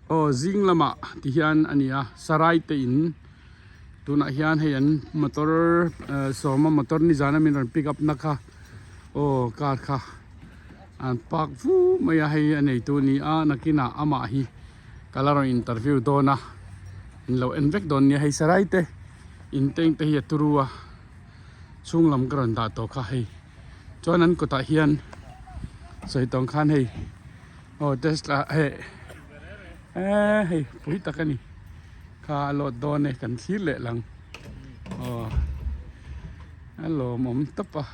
Aw zing lamah ti hian a ni a sarai te in tunah hian hei an motor eh sawma motor nizan a min rawn pick up na kha aw car kha an park vu mai a hei a neitu a ni a nakinah amah hi ka la rawn interview dawn a in lo en vek dawn nia hei sarai te in teng te hi a turu a chhung lam ka rawn dah tawh kha hei chuan an kawtah hian sawi tawng khan hei. Aw Tesla hei eee hei pui tak a ni kha a lawt dawn e kan thlir leh lang aw a lawmawm tawp a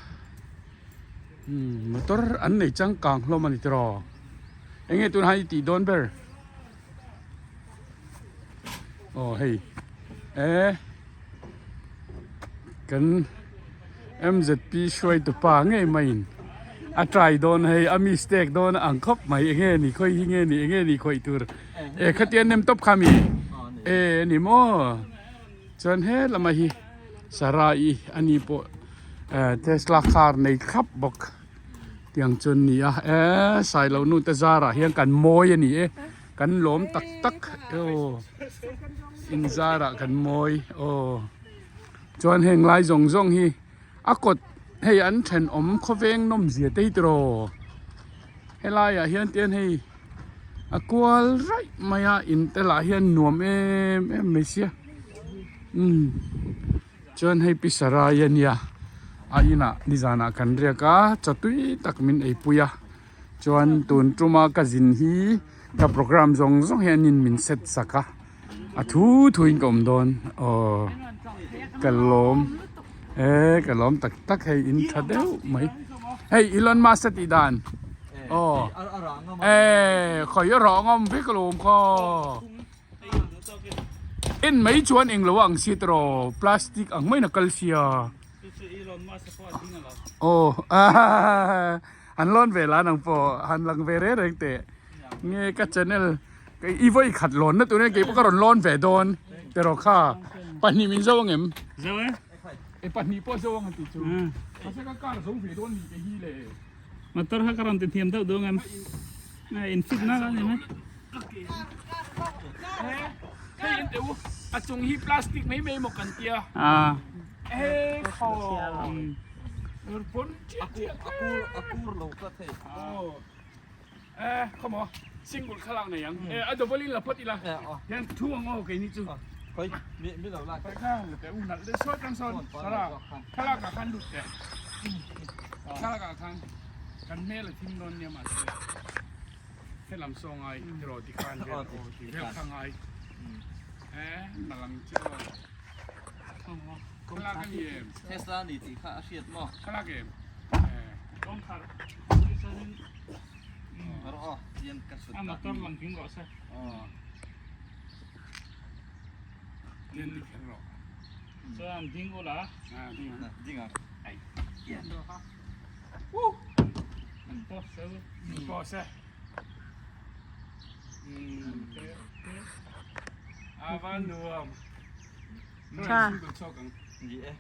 umm motor an nei changkang hlawm a ni tiraw eng nge tunah hian i tih dawn ber aw hei eee. Kan MZP hruaitu pa ngei maiin a try dawn hei a mistake dawn a ang khawp mai enge ni khawi hi nge ni enge ni khawih tur e khatian nem tawp kha mi e ni maw chuan he lama hi Sarai ani pawh Tesla car nei thlap bawk tiang chuan ni a e Sailo nu te zarah hian kan mawi a ni e. Kan lawm tak tak aw inzarah kan mawi aw chuan heng lai zawng zawng hi a kawt hei an thenawm khawveng nawm zia te hi tiraw helaiah hian tian hei a kual raih mai a in te lah hian nuam em em mai sia umm chuan hei pi sarai a nia a inah nizanah kan riak a chaw tui tak min eipui a. Chuan tun tuma ka zin hi ka program zawng zawng hian in min set sak a a thu thu in ka awm dawn aw ka lawm e ka lawm tak tak hei in tha deuh mai hei Elon Musk a tih dan aw e khawi a rawh ngam vek alawm kha en mai chuan englo a ang si tawh plastic ang maiin a kal sia aw An lawn ve la nang pawh han lang ve reng reng teh nge ka channel i vawi khat lawn na tur kei pawh ka rawn lawn ve dawn tiraw kha pahnih min zo ang em zo e e pahnih pawh zo ang tih chu mahse ka car zo ve dawn ni te hi le motor kha ka rawn ti thiam deuh duh ang em in fit na la ni mai hei en teh u a chung hi plastic mai mai maw kan tia a e khaw Tesla ni tih kha a hriat maw? Thlalak em? Kawngkhar chuanin Rawh aw, tian ka sut a motor lang kim rawh se. Aw. Tian ni kher rawh. Chuan ding ula. Ah, ding ang. Ding ang. Ai. Tian rawh ha. Woo! An pawh se. Pawh se. Hmm. Avan nuam. Tha. Ni e.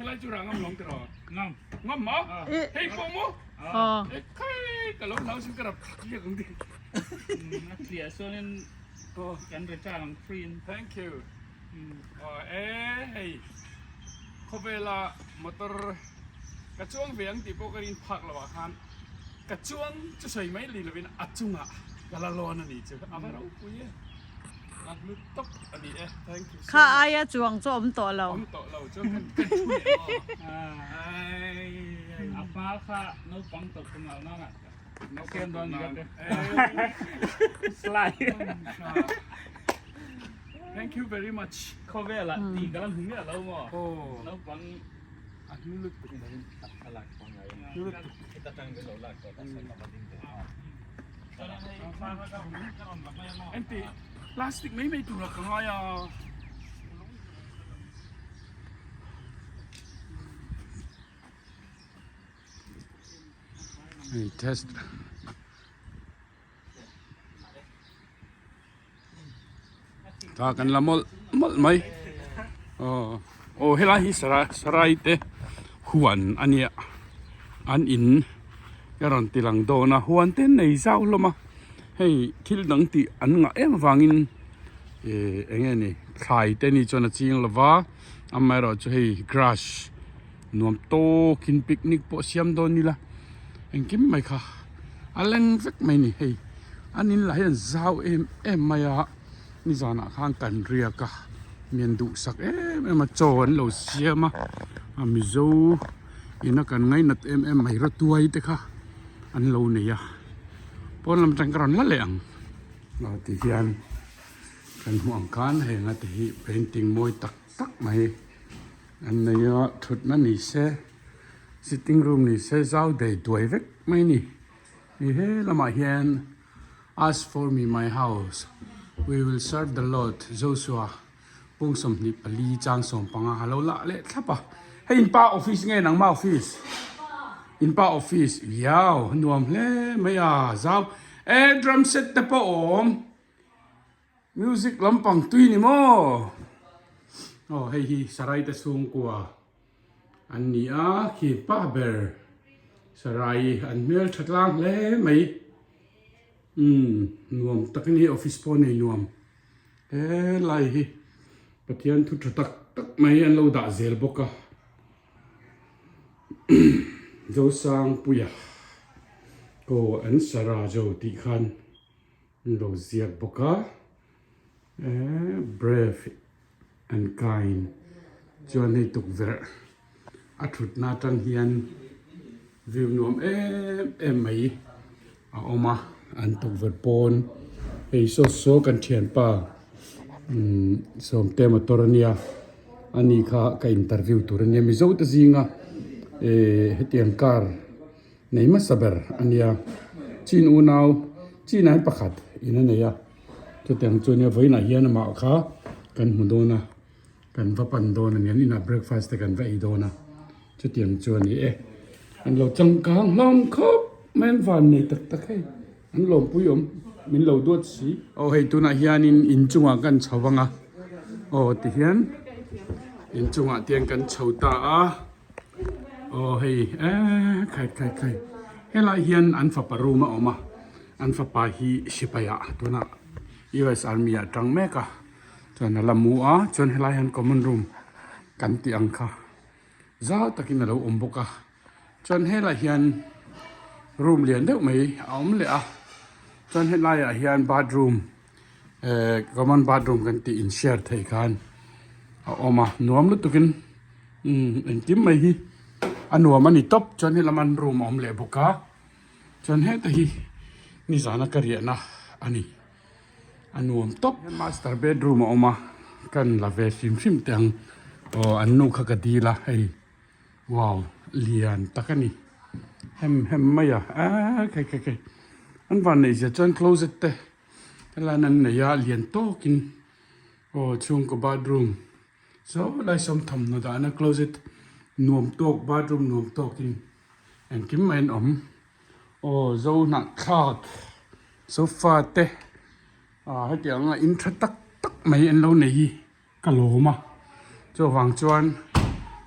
Helai chu rang ngam lawng tiraw? Ngam. Ngam maw? Hei pawh maw? Aw. E khai ka lo hlau sin ka rap tliak ang ti. A tliah chuanin kan return ang free in. Thank you. Aw e hei khawvela motor ka chuang ve ang tih pawh ka rin phak lo ah khan ka chuang chu sawi mai li lovin a chungah ka la lawn a ni chu a va ropui e. A hlu tawp a ni e thank you so Kha much. aia chuang chu awm tawh lo. Awm tawh lo chuan kan kan thu leh maw. Ai ai. A hma kha naupang tawp tum lo nana. Naupang tawp nan. Slide. Thank you very much. Khawvelah tih ka la hmu miah lo maw. Aw. Naupang A hlu lutuk mai. A lak pangngai. Heta tang min lo lak tawh tak sawn a va ding ve. Enti plastic mai mai tur ah ka ngai a. Hei test ta kan la mawlh mawlh mai aw aw helai hi sarai te huan a nia an in. Ka rawn ti lang dawn a, huan te nei zau hlawm a, hei thil dang tih an ngah em avangin ih eng nge ni thlai te ni chuan a ching lo va, amaherawhchu hei grass nuam tawkin picnic pawh siam dawn ila engkim mai kha a leng vek mai a ni hei an in lah hian zau em em mai a nizanah khan kan riak a mian duhsak em em a chaw an lo siam a a mizo. Ina kan ngainat em em mai rawtuai te kha an lo nei a pawn lam atang ka rawn la leh ang aw ti hian kan hmuh ang khan heng a te hi painting mawi tak tak mai an nei a thutna ni se sitting room ni se zau dei duai vek mai a ni ni he lamah hian as for me my house we will serve the lord Joshua. Pung 24 chang 15 a lo lah leh thlap a, hei in pa office nge nangma office? In pa office viau nuam hle mai a zau e drum set te pawh awm music lampang tui ni maw aw hei hi sarai te chhungkua an ni a khi pa ber sarai an hmel tha tlang hle mai umm nuam tak a ni office pawh nei nuam. Helai hi Pathian thu tha tak tak mai an lo dah zel bawk a Zosangpuia aw an Sara zo tih khan an lo ziak bawk a eh brave and kind chuan hei tukverh a thutna atang hian view nuam em em mai a awm a an tukverh pawn hei saw saw kan thianpa umm sawmte motor ania ani kha ka interview tur ania mizo te zinga ehh hetiang car nei hmasa ber ania chin unau chin ah hian pakhat in a nei a chutiang chu ania vawiinah hian amah kha kan hmu dawn a. Kan va pan dawn a ni, an inah breakfast te kan va ei dawn a, chutiang chu a ni e. An lo changkang hlawm khawp mai, an van nei tak tak hei, an lawmpui awm, min lo duat si. Aw hei tunah hianin inchungah kan chho vang a, aw tihian inchungah te hian kan chho ta a, aw hei eee khai khai khai helai hian an fapa room a awm a, an fapa hi sipai ah tunah US army ah a tang mek a. Chuan a la mu a chuan helai hian common room kan tih ang kha zau takin a lo awm bawk a chuan helaiah hian room lian deuh mai a awm leh a chuan helaiah hian bathroom ehh common bathroom kan tih in share theih khan a awm a nuam lutukin umm engkim mai hi a nuam a ni tawp chuan helam an room a awm leh bawk a chuan heta hi nizana ka riahna a ni. A nuam tawp. Master bedroom a awm a, kan la ve hrim hrim teh ang. Aw an nu kha ka dil a hei wow lian tak a ni. Hem hem mai a eee khai khai khai an van neih zia chuan closet te helaiin an nei a lian tawkin aw chhungkaw bathroom saw lai sawm thawmhnaw dahna closet nuam tawk bathroom nuam tawkin engkim mai an awm. Aw zo hnah thlak sofa te ah hetiang a in tha tak tak mai an lo nei hi ka lawm a chuvang chuan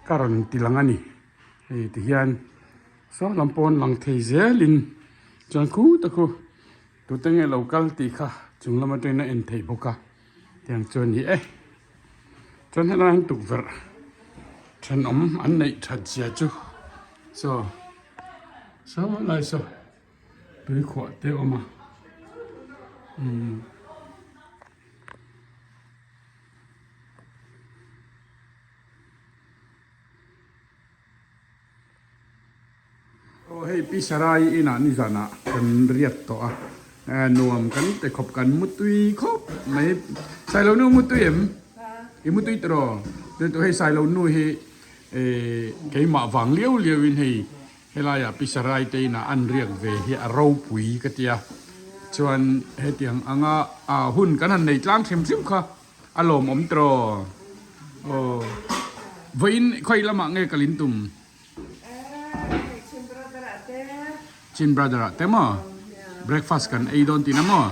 ka rawn ti lang a ni hei ti hian saw lam pawn lang thei zelin chuan khu te khu tute nge lo kal tih kha chung lam atangin a en theih bawk a tiang chu a ni e chuan helai hian tukverh thenawm an neih that zia chu saw. Saw lai saw tui khuah te a awm a umm. Aw hei Pi Sarai inah nizanah kan riak tawh a nuam kan ti khawp kan mutui khawp mai Sailonu mutui em i mutui tiraw chuan hei Sailonu hi. Ehh keimah vang liau liau in hei helaiah Pi Sarai te inah an riak ve hi a ropui ka tia chuan hetiang anga ah hun kan han nei tlang hrim hrim kha a lawmawm tiraw aw vawiin khawi lamah nge ka lin tum Chin brother ah te maw breakfast kan ei dawn tihna maw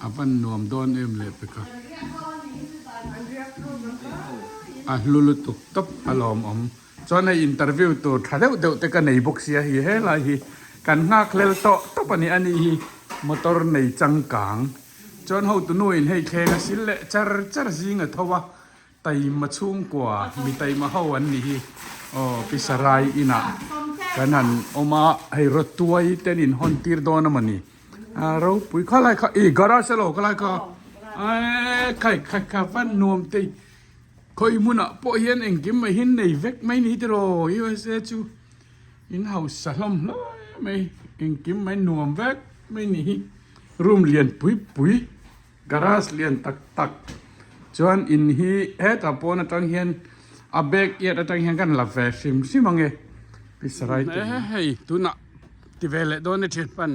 a van nuam dawn em leh peka a hlu lutuk tawp a lawmawm chuan hei interview tur tha deuh deuh te ka nei bawk sia hi helai hi. Kan nghakhlel tawh tawp a ni a nih hi motor nei changkang chuan hotu nuin hei thleng a sil leh char char zing a tho a taima chhungkua mi taima ho an nih hi aw pi sarai inah kan han awm a hei rawtuai te an inhawn tir dawn a mawni a ropui khalai kha ih garage alo khalai kha eee khai khai kha va nuam te khawi hmunah pawh hian engkim mai hi nei vek mai ni tiraw USA chu. In hausa hlawm hlai mai, engkim mai nuam vek mai ni hi. Room lian pui pui, garage lian tak tak chuan in hi hetah pawn atang hian a backyard atang hian kan la ve hrim hrim ang e pi sarai te hi. Hei tunah ti ve leh dawn e thian pan.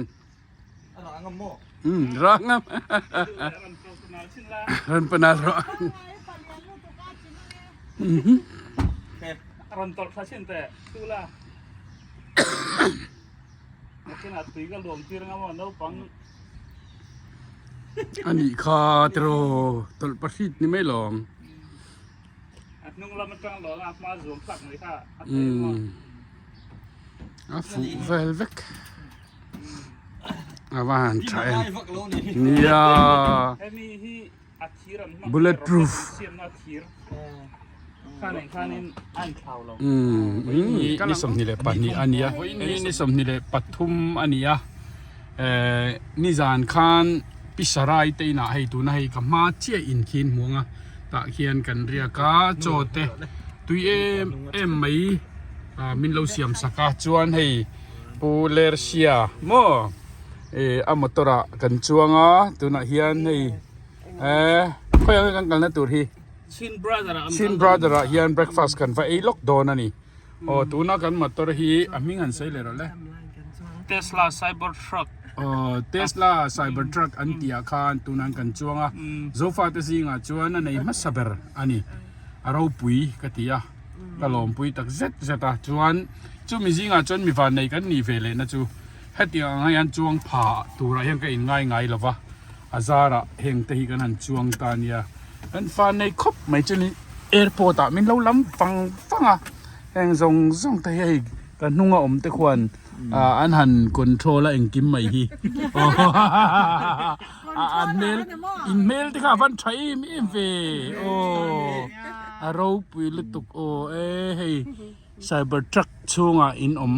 Umm rang a rawn panal rawh. Rawn tawlh thla chin teh chu la nakinah tui ka luam tir anga maw naupang A nih kha tiraw tawlh pahrit ni mai lawm. A hnung lam atang lawng a hma zuam thlak mai kha a thei maw. A fuh vel vek. A va han tha em. Nia. Hemi hi a thir an hmang Bullet proof. Siamna thir. Khanin a inthlau lo. Ni 22 a nia. Ni 23 a nia. Nizan khan Pi Sarai te inah hei tuna hei ka hma chiah in khi in hmu ang a. Tah khian kan riak a chaw te tui em em mai min lo siam sak a chuan hei Pu Lersia maw ih a motor ah kan chuang a tunah hian hei eh khawiah nge kan kalna tur hi Chin Brother ah Chin Brother ah hian breakfast kan va ei lawk dawn a ni aw tuna kan motor hi a hming han sawi leh rawh le Tesla Cybertruck aw Tesla Cybertruck an tih ah khan tunah kan chuang a Zofa te zingah chuan a nei hmasa ber a ni a ropui ka ti a. Ka lawmpui tak zet zet a, chuan chumi zingah chuan mi vannei kan nih ve lehna chu hetiang ang hian chuang pha turah hian ka inngai ngai lo va, a zarah heng te hi kan han chuang ta nia. Kan vannei khawp mai chu ni airport ah min lo lam vang vang a, heng zawng zawng te hi hei ka hnunga awm te khuan an han control a engkim mai hi an hmel in hmel te kha a van tha em em ve aw. A ropui lutuk aw e hei cyber truck chhungah in awm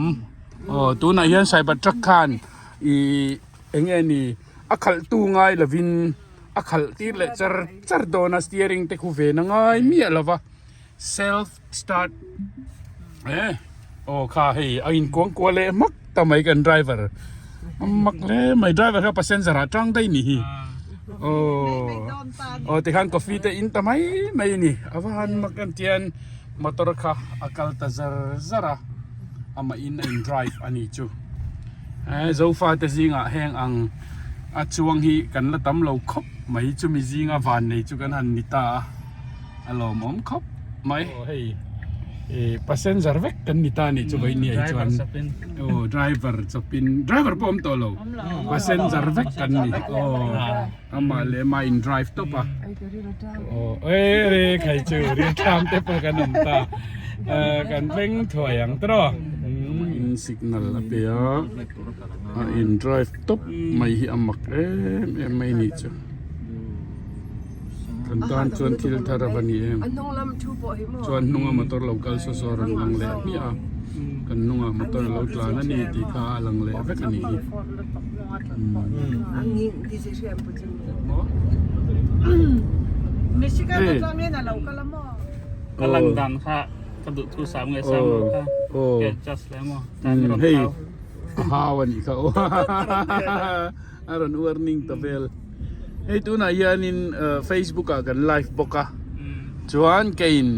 aw tunah hian cyber truck khan ih eng nge ni a khalh tu ngai lovin a khalh tir leh char char dawn a steering te khu ve na ngai miah lova self start eh aw kha hei a inkuang kual leh hmak ta mai kan driver a mak hle mai driver kha passenger ah tang daih ni hi aw aw tikhan coffee te in ta mai mai a ni a va han mak em tian motor kha a kal ta zar zar a amah in a in drive a ni chu eh zofa te zingah heng ang a chuang hi kan la tam lo khawp mai chumi zinga van nei chu kan han ni ta a. A lawmawm khawp mai. Aw hei ih passenger vek kan ni ta anih chu vawi ni ah chuan aw driver chawpin driver pawh awm tawh lo passenger vek kan ni aw amah leh amah in drive tawp a aw ere khai chu ri tham te pawh kan awm ta kan veng thuai ang tawh in signal a pe a a in drive tawp mai hi a mak em em mai anih chu. Kan tan chuan thil thar a va ni em? Chuan hnunga motor lo kal saw saw rawn lang leh hmiah a, kan hnungah motor a lo tlan a ni tih kha a lang leh vek a nih hi. Hei a hau a nih kha aw a rawn warning ta vel. Hei tunah hianin facebook ah kan live bawk a chuan keiin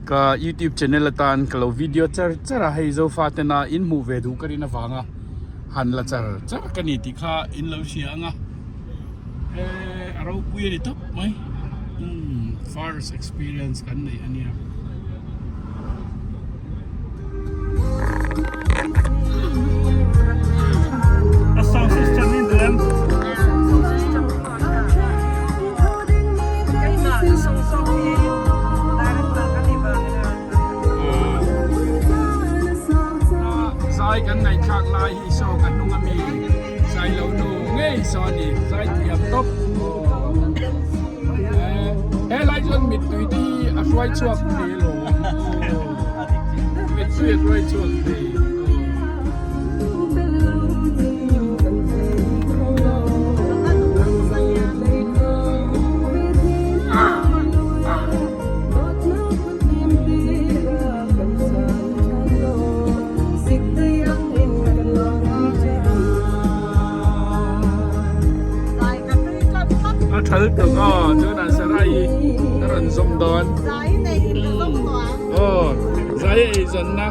ka youtube channel atan ka lo video char char a hei zofa tena in hmuh ve duh ka rin avanga han la char char ka ni tih kha in lo hria ang a eh a ropui a ni tawp mai umm first experience kan nei a nia. A sound system in duh em? Zai kan ngaihthlak lai hi saw. ni zaithiam tawp he lai chuan mittui te hi a hruai chhuak thei alawm mittui a hruai chhuak thei. A thal tuk aw tunah sarai a rawn zawm dawn aw zai a eizawnna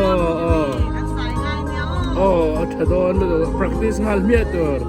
aw aw aw a tha dawn lutuk practice nghal hmiah tur.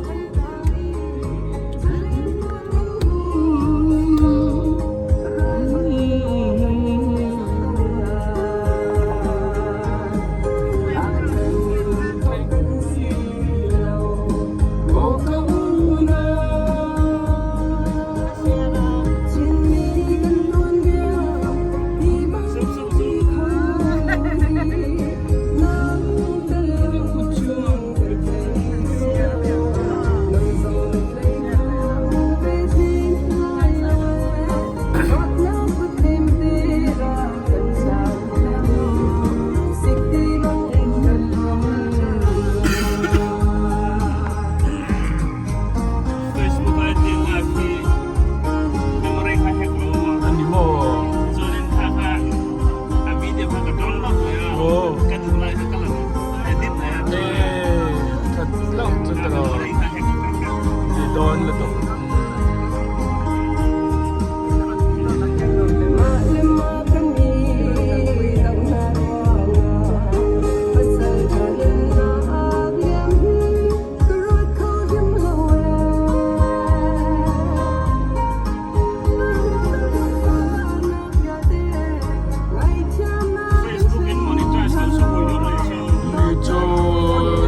Chu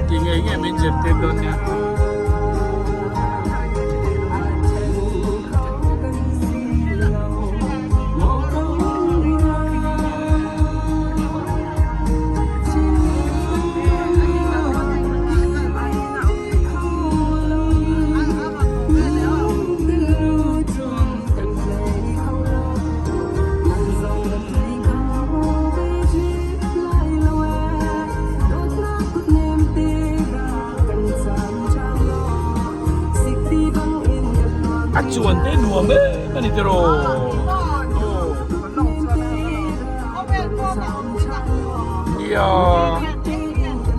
ti ngei ngei min zirtir dawn nia. A chuan te nuam em a ni tiraw. Nia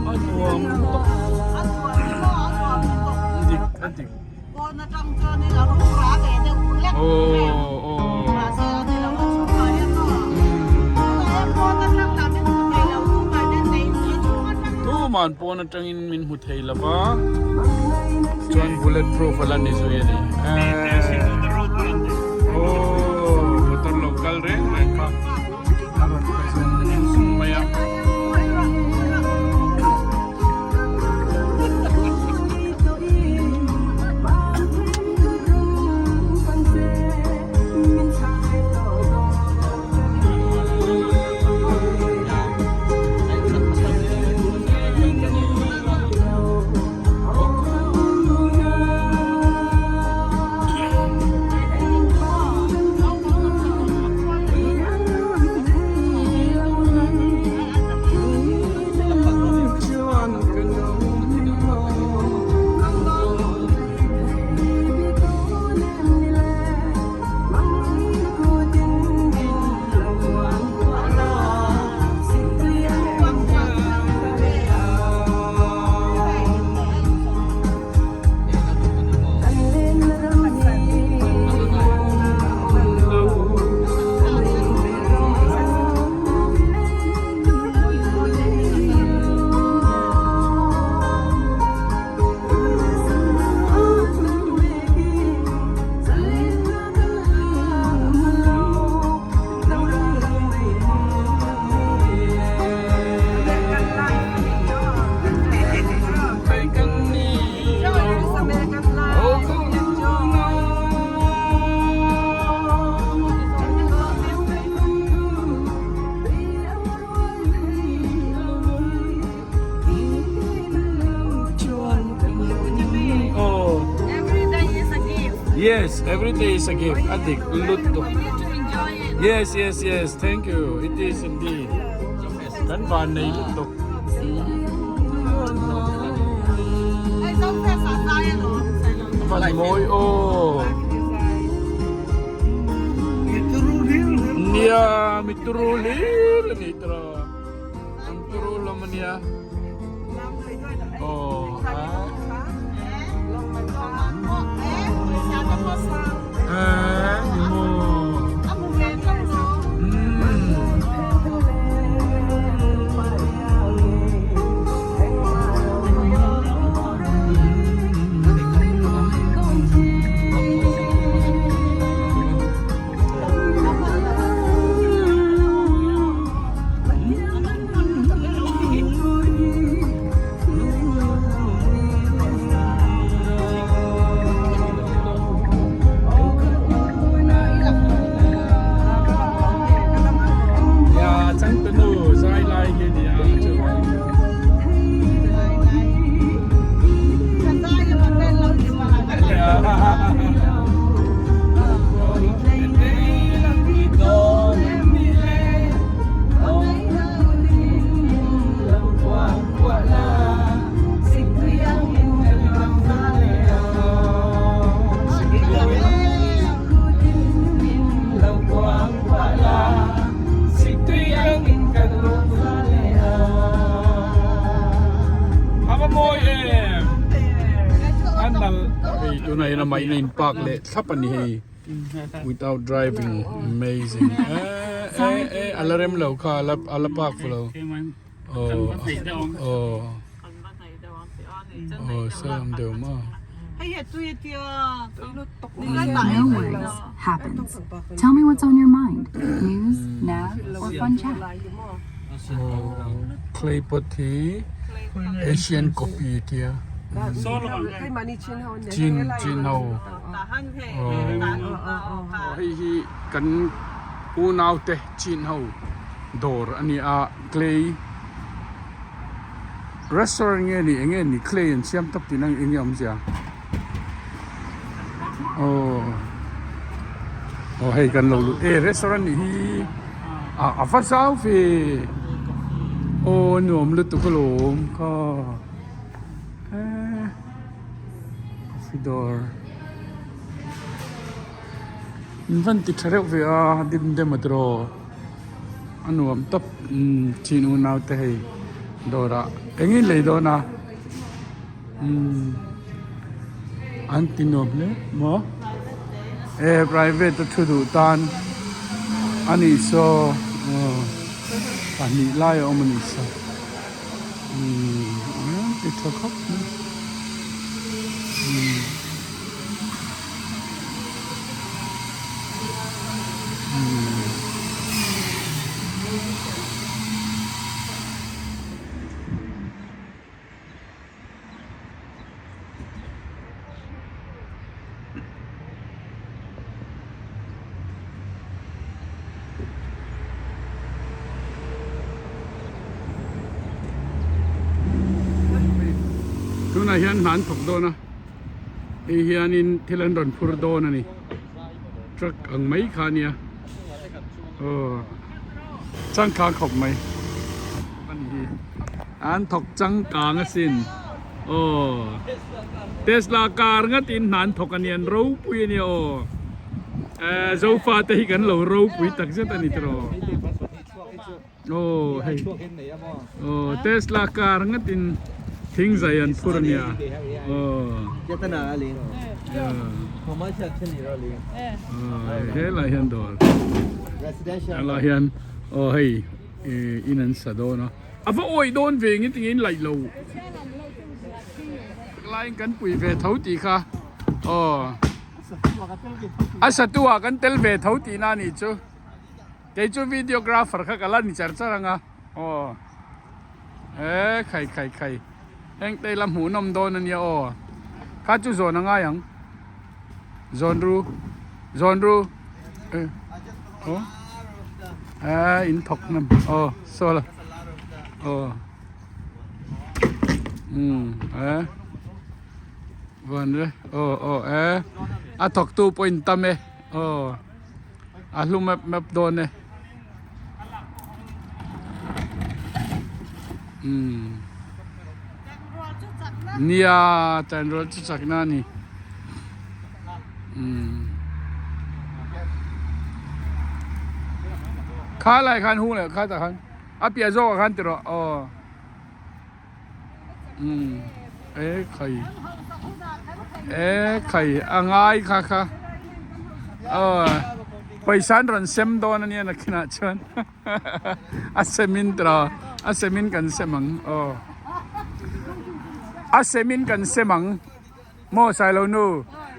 a nuam tawp dik a dik. Tuman pawn atangin min hmu thei lo va chuan bullet proof a la ni zui a ni aw motor lo kal reng reng kha a rawn pe zung zung mai a. Yes, every day is a gift. A dik lutuk. Yes, yes, yes. Thank you. It is indeed. Kan van nei lutuk. Van mawi aw. Nia, mi turu hlir a ni tawh. An turu lam a nia. Aw a. Eh ni maw. Umm. Ya changtunu zai lai hi a nia chu. Tunah hian amah in a in park leh thlap a ni hei without driving amazing eh eh eh a la rem lo kha a la park fu lo aw aw aw sawi ang deuh maw. No worries happens. Tell me what's on your mind. News, nav, or fun chat. Clay pot hi Asian coffee tia chin chin ho hei hi kan unau te chin ho dawr a ni a clay restaurant nge ni eng nge ni clay an siam tawp tih na eng nge awmzia. Aw aw hei kan lo lut e restaurant nih hi ah a va zau ve aw nuam lutuk alawm kha eh coffee dawr in van ti tha reuh ve a dim dem a tiraw a nuam tawp umm chin unau te hei dawrah eng in lei dawn a. Umm an ti nuam hle maw e private a thu duh tan a nih saw aw pahnih lai a awm a nih saw umm an ti tha khawp mai umm. Tunah hian hna an thawk dawn a hei hianin thil an rawn phur dawn a ni truck ang mai kha a nia aw changkang khawp mai a ni hi. An thawk changkang asin aw Tesla car ngat in hna an thawk a ni an ropui a nia aw eh zofa te hi kan lo ropui tak zet a ni tiraw aw hei aw Tesla car ngat in thing zai an phur a nia aw helai hian dawr helai hian aw hei in an sa dawn a. A va awih dawn ve nge tinge in laih lo. Laiin kan pui ve tho tih kha aw a satu ah kan tel ve tho tih na nih chu kei chu videographer kha ka la ni char char anga aw e khai khai khai heng te ila hmuh nawm dawn ania aw kha chu zawn a ngai ang zawn ru zawn ru e aw e in thawk hnem aw saw la. Aw umm eh Van re aw aw e a thawk tu pawh in tam e aw a hlu map map dawn e umm nia tanrual chu chak na a ni umm kha lai khan hung leh kha tah khan a piah zawk ah khan ti rawh aw. Umm e khai e khai a ngai kha kha aw pawisa an rawn sem dawn ania nakinah chuan a semin tawh a semin kan sem ang aw a semin kan sem ang maw sailo nu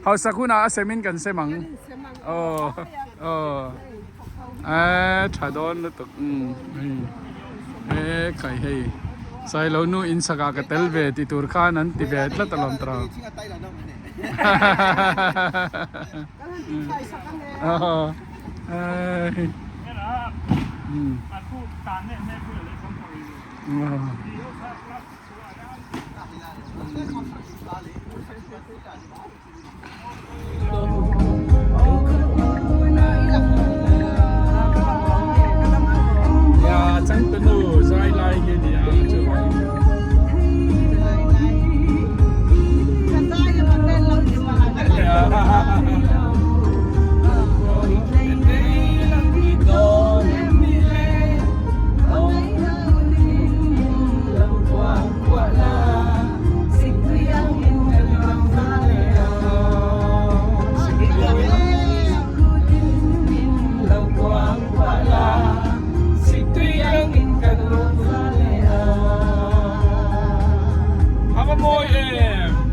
hausak hunah a semin kan sem ang aw aw e tha dawn lutuk umm hei e khai hei sailo nu in sak ah ka tel ve ti tur khan an ti ve tlat alawm tawh aw e umm Ya changtunu zai lai hi a ni a chuan A va mawi em!